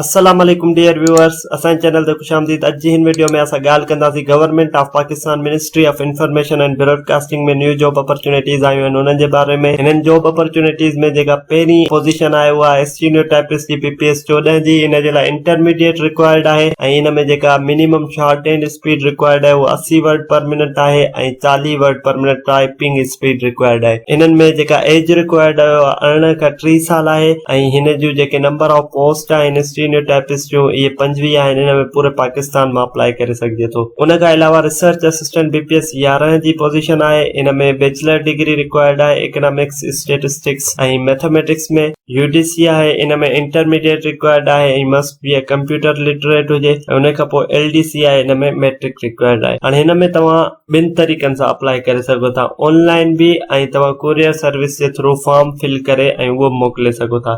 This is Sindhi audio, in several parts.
السلام عليڪم ڊيئر ويوئرس اسان جي چينل تي خوش آمديد اڄ جي هن وڊيو ۾ اسان ڳالهه ڪنداسين government of Pakistan ministry of information and broadcasting ۾ new job opportunities آيون آهن انهن جي باري ۾ هنن جاب اپرچونيٽيز ۾ جيڪا پهرين پوزيشن آهي اها آهي سينيئر ٽائپسٽ جي پي پي ايس 14 جي ان جي لاء انٽرميڊيٽ رڪوائرڊ آهي ۽ ان ۾ جيڪا minimum short hand speed required آهي اها 80 ورڊ پر منٽ آهي ۽ 40 word per minute typing speed required آهي. انهن ۾ جيڪا ايج رڪوائرڊ آهي اها 18 کان 30 سال آهي ۽ هن جون جيڪي نمبر آف پوسٽ آهن اسٽينيو ٽائپسٽ جون اهي 25 آهن ان ۾ پوري پاڪستان مان اپلائي ڪري سگهجي ٿو. ان کان علاوه research assistant B P S 11 جي پوزيشن آهي ان ۾ بيچلر ڊگري رڪوائرڊ آهي economics, statistics ۽ mathematics ۾. U D C آهي ان ۾ انٽرميڊيٽ رڪوائرڊ آهي ۽ must be a computer literate هجي ۽ ان کان پوء ايل ڊي سي آهي ان ۾ ميٽرڪ رڪوائرڊ آهي هاڻي هن ۾ توهان ٻن طريقن سان اپلائي ڪري سگهو ٿا آن لائن به ۽ توهان ڪوريئر سروس جي ٿرو فارم فل ڪري ۽ اهو به موڪلي سگهو ٿا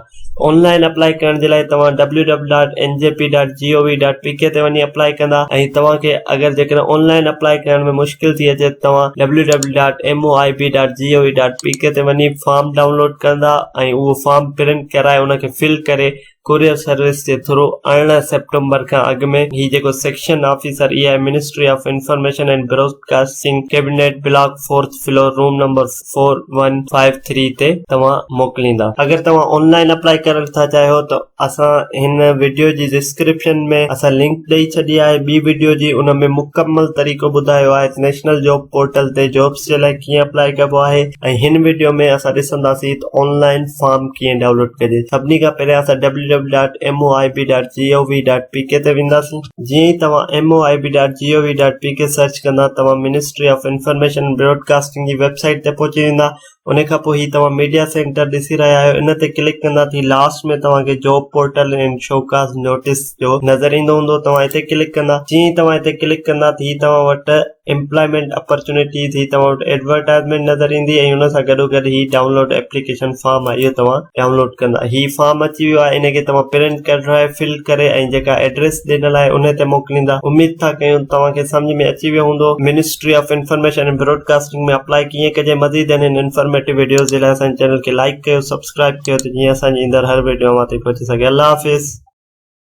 آن لائن اپلائي ڪرڻ جي لاء توهان W W dot N J P dot G O V dot P K تي وڃي اپلائي ڪندا ۽ توهان کي اگر جيڪڏهن آن لائن اپلائي ڪرڻ ۾ مشڪل ٿي اچي ته توهان W W dot M O I B dot G O V dot P K تي وڃي فارم ڊائونلوڊ ڪندا ۽ اهو فارم پرنٽ ڪرائي ان کي فل ڪري ڪوريئر سروس جي ٿرو 18 سيپٽمبر کان اڳ ۾ هي جيڪو سيڪشن آفيسر اي آهي ministry of information and broadcasting cabinet block fourth floor room number four one five three تي توهان موڪليندا. اگر توهان آن لائن اپلائي ڪرڻ ٿا چاهيو ته اسان هن وڊيو جي ڊسڪرپشن ۾ اسان لنڪ ڏئي ڇڏي آهي ٻي وڊيو جي ان ۾ مڪمل طريقو ٻڌايو آهي ته نيشنل جاب پورٽل تي جابس جي لاء ڪيئن اپلائي ڪبو آهي ۽ هن وڊيو ۾ اسان ڏسنداسين ته آن لائن فارم ڪيئن ڊائونلوڊ ڪجي. سڀني کان پهريان اسان W W dot M O I B dot G O V dot P K تي وينداسين. جيئن ئي توهان M O I B dot G O V dot P K search ڪندا توهان ministry of information and broadcasting جي ويب سائيٽ تي پهچي ويندا. ان کان پوء هي توهان ميڊيا سينٽر ڏسي رهيا آهيو ان تي ڪلڪ ڪندا ته هي لاسٽ ۾ توهان کي job portal and show cause notice جو نظر ايندو هوندو توهان هتي ڪلڪ ڪندا جيئن ئي توهان هتي ڪلڪ ڪندا ته هي توهان وٽ ايمپلائمينٽ اپرچونيٽيز هي توهان وٽ ايڊورٽائزمينٽ نظر ايندي ۽ ان سان گڏو گڏ هي ڊائونلوڊ ايپليڪيشن فارم آهي اهو توهان ڊائونلوڊ ڪندا هي فارم اچي ويو آهي ان کي توهان پرنٽ ڪڍرائي فل ڪري ۽ جيڪا ايڊريس ڏنل آهي ان تي موڪليندا اميد ٿا ڪيون توهان کي سمجهه ۾ اچي ويو هوندو ministry of information and broadcasting ۾ apply ڪيئن ڪجي مزيد انهن انفارميٽو وڊيوز جي لاء اسان جي چينل کي لائڪ ڪيو سبسڪرائب ڪيو ته جيئن اسان جي ايندڙ هر وڊيو اوهان تائين پهچي سگهي الله حافظ.